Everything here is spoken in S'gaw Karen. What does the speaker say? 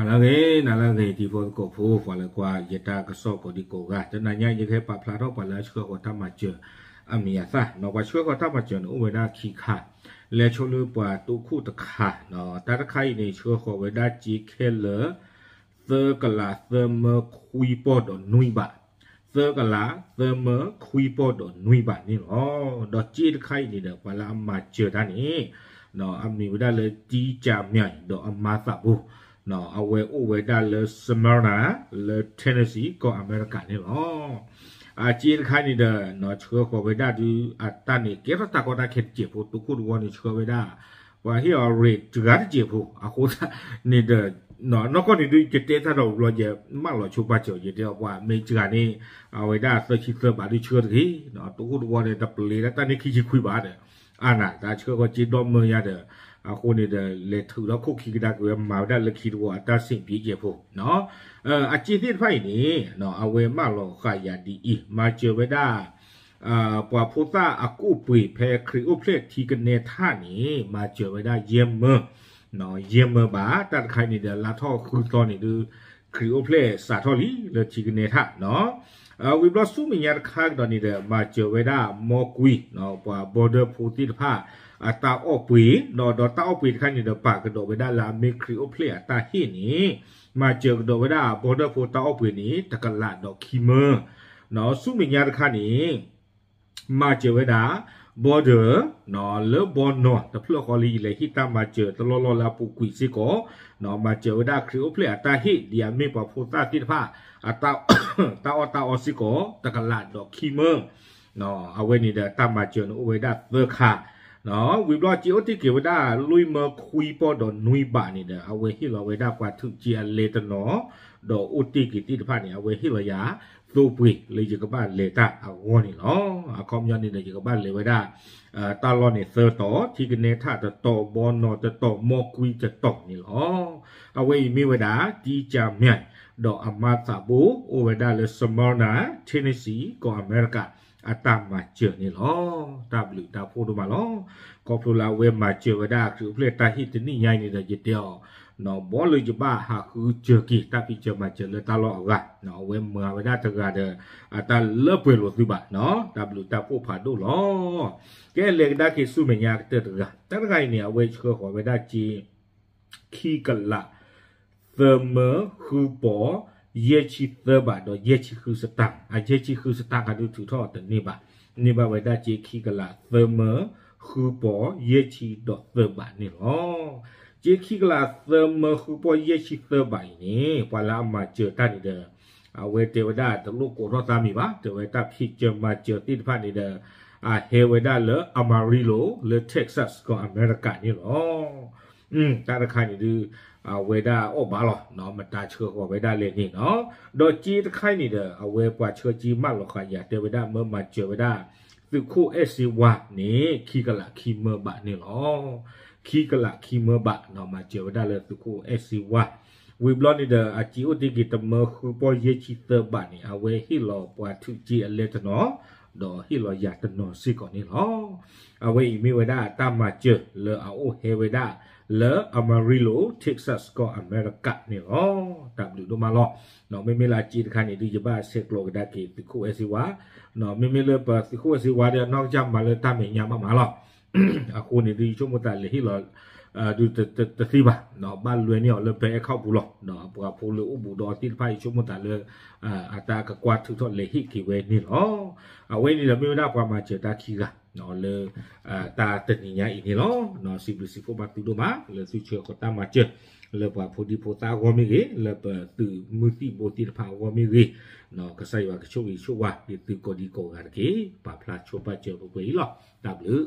ဂ့ၤနၤလၢအဂ့ၤ တံၤဖိသကိးဖိ ပှၤလၢကွၢ်ယတၢ်ကစီၣ်ကိးဒံကိးဂၤ, တနၤညါယကဟဲပာ်ဖျါထီၣ်ပှၤလၢအဆှၢဃီၤတၢ်မၤစၢၤအမံၤအသၣ်နီၤ. ပှၤဆှၢဃီၤတၢ်မၤစၢၤန့ၣ် အိၣ်ဝဲဒၣ်ခံခါ, လဲၤဆိလၢပှၤတိခိၣ်တခါနီၤ. တၢ်တခါအံၤန့ၣ် ဆှၢဃီၤဝဲဒၣ်စ့ခဲလၢာ် သၢကလးသၢမၢခွံပီၢ်ဒီးနွံဘး, သၢကလးသၢမၢခွံပီၢ်ဒီးနွံဘးန့ၣ်လီၤ. ဒီးစ့တခါအံၤန့ၣ်ဒီး ပှၤလၢအမၤစၢၤတၢ်န့ၣ် အမံၤဝဲဒၣ်လၢ တံကၠၤမၠဲၣ် ဒီးအမၤသးဘိ, အဝဲအိၣ်ဝဲဒၣ်လၢ Smyrna လၢ Tennessee ကီၢ်အမဲရကၤန့ၣ်လီၤ. အစ့တခါန့ၣ်ဒီး ဆှၢဃီၤဝဲဒၣ်ဒုး အတၢ်န့ၣ် ကဲထီၣ်တၢ်ကီတၢ်ခဲတစဲးဖိ, တိခိၣ်တဝီန့ၣ်ဆှၢဝဲဒၣ် ပှၤဟ့ၣ်အီၤ rate စှၤတစဲးဖိ, အဃိသတးန့ၣ်ဒီး နီၢ်ကီၢ်န့ၣ်ဒုး ယတဲတၢ်ဒီးဝံၤလီၤ ယမၢလီၤဆိပာ်စၢၤ ယတဲအီၤ ပှၤမ့ၢ်စှၤန့ၣ် အဝဲဒၣ်သၢဆံသၢဘးဒုးဆှၢတဂ့ၤ, တိခိၣ်တဝီန့ၣ် တပျ့ၤလၢတၢ်န့ၢ်ခံဆံခွံဘးဒီး အါနၤ တၢ်ဆှၢဃီၤစ့ဒီမၢယါဒီး အဃိန့ၣ်ဒီး လဲၤထုးဒီးခိၣ်ခံကဒါက့ၤဝဲ မၤဝဲဒၣ်လၢခံတဝီအတၢ်စ့ၣ်ဘျ့စဲးဖိ အစ့သ့ၣ်တဖၣ်အံၤန့ၣ် အဝဲမၢလီၤဃာ်ယၤဒ်အံၤ, မၤစၢၤဝဲဒၣ် ပှၤဖိသၣ်အကိၣ်ပှ့ၤဖဲခရံာ်အိၣ်ဖျဲၣ်ထံကနဲထၣ်န့ၣ် မၤစၢၤဝဲဒၣ်ယဲၢ်မၢ, ယဲၢ်မၢဘး, တၢ်တခါအံၤန့ၣ်ဒီး လါထီၣ်ဃုသီန့ၣ်ဒုး ခရံာ်အိၣ်ဖျဲၣ်စးထီၣ်လံလၢထံကနဲထၣ်နီၤ. ဝံၤဘျီဆူမဲာ်ညါတခါကဒီးန့ၣ်ဒီး မၤစၢၤဝဲဒၣ်မီၢ်ကွံ ပှၤ border ဖိသ့ၣ်တဖၣ် အတၢ်အီၣ်ပှ့ၤ, ဒီးဒီးတၢ်အီၣ်ပှ့ၤတခါန့ၣ်ဒီး ပာ်ကဒီးဝဲဒၣ်လၢအမ့ၢ်ခရံာ်အိၣ်ဖျဲၣ်အတၢ်ဟ့ၣ်န့ၣ် မၤစၢၤကဒီးဝဲဒၣ် border ဖိတၢ်အီၣ်ပှ့ၤန့ၣ် တကလးဒီးခံမၢ, ဆူမဲာ်ညါတခါန့ၣ် မၤစၢၤဝဲဒၣ် border လၢဘီနီၤတဖျၢၣ်ဃီလၢယလဲၤဟ့ၣ်တၢ်မၤစၢၤတလီၢ်လီၢ်လၢအပူၤကွံာ်စ့ၢ်ကီး, မၤစၢၤဝဲဒၣ်ခရံာ်အိၣ်ဖျဲၣ်အတၢ်ဟ့ၣ် ဒ်အမ့ၢ်ပှၤဖိသၣ်သ့ၣ်တဖၣ် အတၢ်အီၣ်တၢ်အီစ့ၢ်ကီး တကလးဒီးခံမၢ, အဝဲန့ၣ်ဒီးတၢ်မၤစၢၤန့ၣ်အိၣ်ဝဲဒၣ်သၢခါ, ဝံၤဘျီစ့အိၣ်တ့ၢ်က့ၤဝဲဒၣ်လွံၢ်မၢခွံပီၢ်ဒီးနွံဘးန့ၣ်ဒီး အဝဲဟ့ၣ်လီၤဝဲဒၣ်ပှၤထုးစ့အလဲတနီၤ ဒီးအိၣ်တ့ၢ်က့ၤသ့ၣ်တဖၣ်န့ၣ် အဝဲဟ့ၣ်လီၤယၤ သိပှ့ၤလၢယကဘၣ်လဲၤတၢ်အဂီၢ်န့ၣ်လီၤ. အခီပညီန့ၣ်ဒီး ယကဘၣ်လဲၤဝဲဒၣ် တၢ်လီၢ်န့ၣ်သၢတီၤ, ထံကနဲထၣ်တတီၤ, ဘီနီၤတတီၤ, မီၢ်ကွံတတီၤန့ၣ်လီၤ. အဝဲအံၤမ့ၢ်ဝဲဒၣ် တံကၠၤမၠဲၣ် ဒီးအမၤသးဘိ အိၣ်ဝဲဒၣ်လၢ Smyrna, Tennessee ကီၢ်အမဲရကၤ အတၢ်မၤစၢၤန့ၣ်လီၤ. တၢ်ဘျုးတၢ်ဖှိၣ်ဒိၣ်မးလီၤ. ခီဖျိလၢအဝဲမၤစၢၤဝဲဒၣ်ခရံာ်အိၣ်ဖျဲၣ်တၢ်ဟ့ၣ်တနံၣ်ညါအံၤန့ၣ်ဒီး ယတဲအီၤ ဘီလၢယဘၣ်ဟးဃုစၢၤက့ၤ တၢ်ဖံးစၢၤမၤစၢၤလၢတၢ်လီၢ်အဂၤ, အဝဲမၤဝဲဒၣ်တဂၤဒီး အတၢ်လၢပှဲၤလိာ်သုဘၣ်, တၢ်ဘျုးတၢ်ဖှိၣ်ဖးဒိၣ်လီၤ. ကဲလဲၤကဒါက့ၤဆူမဲာ်ညါကတၢၢ်တဂၤ, တၢ်တဂၤအံၤန့ၣ် အဝဲဆှၢဃီၤဝဲဒၣ်စ့ ခံကလး သၢမၢဃုပီၤ ယဲၢ်ဆံသၢဘးဒီးယဲၢ်ဆံဃုစတၢၢ်, အယဲၢ်ဆံဃုစတၢၢ်ခါဒုးထုးထီၣ်တန့ၢ်ဘၣ်, န့ၢ်ဘၣ်ဝဲဒၣ်စ့ခံကလး သၢမၢဃုပီၤ ယဲၢ်ဆံဒီးသၢဘးန့ၣ်လီၤ. စ့ခံကလး သၢမၢဃုပီၤ ယဲၢ်ဆံသၢဘးအံၤန့ၣ် ပှၤလၢအမၤစၢၤတၢ်န့ၣ်ဒီး အဝဲတဲဝဲဒၣ်တလိၣ်ကိးထီၣ်သးမံၤဘၣ်, တဲဝဲတၢ်ဖံးစၢၤမၤစၢၤသ့ၣ်တဖၣ်န့ၣ်ဒီး အဟဲဝဲဒၣ်လၢ Amarillo လၢ Texas ကီၢ်အမဲရကၤန့ၣ်လီၤ. တၢ်တခါန့ၣ်ဒုး အဝဲဒၣ်အီၣ်ဘၣ်လီၤ, မတၤဆှၢဃီၤဝဲဒၣ်လဲၣ်န့ၣ်နီၤ. ဒီးစ့တခါအံၤန့ၣ်ဒီး အဝဲပှၤဆှၢစ့မၢလီၤဃာ်ယၤတဲဝဲဒၣ်မၢမၤစၢၤဝဲဒၣ် သုးခိၣ်အဲၣ်စ့ဝါန့ၣ် ခံကလးခံမၢဘးန့ၣ်လီၤ. ခံကလးခံမၢဘးနီၤ မၤစၢၤဝဲဒၣ်လၢသုးခိၣ်အဲၣ်စ့ဝါ. ဝံၤဘျီန့ၣ်ဒီး အစ့အိၣ်တ့ၢ်က့ၤတမၢဃုပီၤယဲၢ်ဆံသၢဘးန့ၣ် အဝဲဟ့ၣ်လီၤပှၤထုးစ့အလဲတနီၤ ဒီးဟ့ၣ်လီၤယၤတနီၤစ့ၢ်ကီးန့ၣ်လီၤ. အဝဲအံၤမ့ၢ်ဝဲဒၣ်တၢ်မၤစၢၤလၢအအိၣ်ဟဲဝဲဒၣ်လၢ Amarillo, Texas ကီၢ်အမဲရကၤန့ၣ်လီၤ. တၢ်ဘျုးဒိၣ်မးလီၤ. မ့မ့ၢ်လၢအစ့တခါန့ၣ်ဒုး ယဘၣ်ဆဲးကျိးကဒါက့ၤသုးခိၣ်အဲၣ်စ့ဝါ, မ့မ့ၢ်လၢပသုးခိၣ်အဲၣ်စ့ဝါဒီး အနီၢ်ကစၢ်မၤလၢတၢ်မဲာ်ညါမးမးလီၤ. အဃိန့ၣ်ဒုး ယဆိကမိၣ်သးလဲၤဟ့ၣ်လီၤ ဒုးတသ့ဘၣ်, ဘၣ်လွဲန့ၢ်အီၤလၢဖဲအဲၣ်ခီပူၤလီၤ. ပှၤဖိလၢအိၣ်ဘူးဒီးအီၤသ့ၣ်တဖၣ်အံၤ ယဆိကမိၣ်သးလၢ အတၢ်ကကွၢ်ထုးထီၣ်လဲၤဟ့ၣ်က့ၤဝဲန့ၣ်လီၤ. အဝဲန့ၣ်ဒီးမ့ၢ်ဝဲဒၣ်ပှၤမၤစၢၤတၢ်ခံဂၤ လၢ တၢ်တနံၤညါအံၤန့ၣ်လီၤ. စံးဘျုးစံးဖှိၣ်ဘၣ်သုဒိၣ်မး လၢသုဆှၢဃီၤတၢ်မၤစၢၤ လၢပှၤဖိဒံဖိသၣ်အဂီၢ်မ့ၢ်ဂ့ၤ, လၢပသုးမုၢ်သံၣ်ဘိသ့ၣ်တဖၣ်အဂီၢ်မ့ၢ်ဂ့ၤ, ကစၢ်ယွၤကဆိၣ်ဂ့ၤဆိၣ်ဝါ ဒ်သုကိးဒံကိးဂၤတက့ၢ်. ပာ်ဖျါဆိပာ်စၢၤပှဲၤပှဲၤအံၤလီၤ. တၢ်ဘျုး